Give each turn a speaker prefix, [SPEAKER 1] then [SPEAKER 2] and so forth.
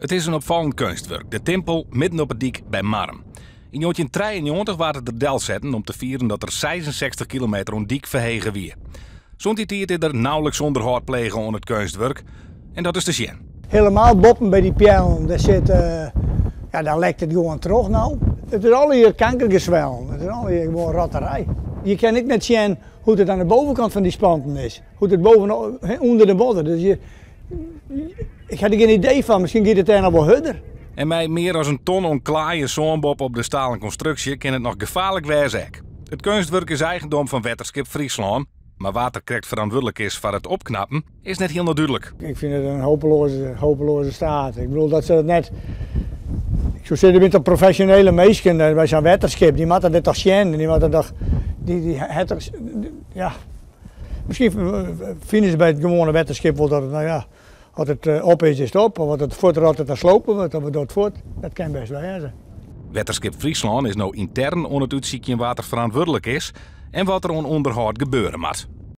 [SPEAKER 1] It is in opfallend keunstwurk, de timpel midden op 'e dyk by Marrum. Yn 1993 waard it der delsetten om te fieren dat der 66 kilometer oan dyk ferhege wie. Sûnt dy tiid is der nauwliks ûnderhâld plege oan it keunstwurk en dat is te sjen.
[SPEAKER 2] Helemaal boppen by dy peallen, dêr sit, ja, daar lekt it gewoan troch no. It is allegear kankergeswellen, it is allegear gewoan rotterij. Je kin ek net sjen hoe't it oan de bovenkant fan dy spanten is, hoe't it boven, ûnder de modder. Dus je, ik ha der gjin idee fan, miskien giet it dêr noch wol hurder.
[SPEAKER 1] En mei mear as in ton oan klaai en sân boppe op de stalen konstruksje kin it noch gefaarlik wêze ek. It keunstwurk is eigendom fan Wetterskip Fryslân, mar wa't der krekt ferantwurdlik is foar it opknappen is net hielendal dúdlik.
[SPEAKER 2] Ik fyn it in hopeloaze, hopeloaze staat. Ik bedoel dat se dat net. Ik soe sizze, der binne toch profesjonele minsken by sa'n wetterskip, dy moatte dit toch sjen en dy moatte toch, dy, dy hat toch, ja. Miskien fine se by it gewoane wetterskip wol dat it, no ja, as it op is, is it op. Of as it fuortrottet, dan slope we it of it docht fuort. Dat kin bêst wêze.
[SPEAKER 1] Wetterskip Fryslân is no yntern oan it útsykjen wa't der ferantwurdlik is en wat der oan ûnderhâld gebeure moat.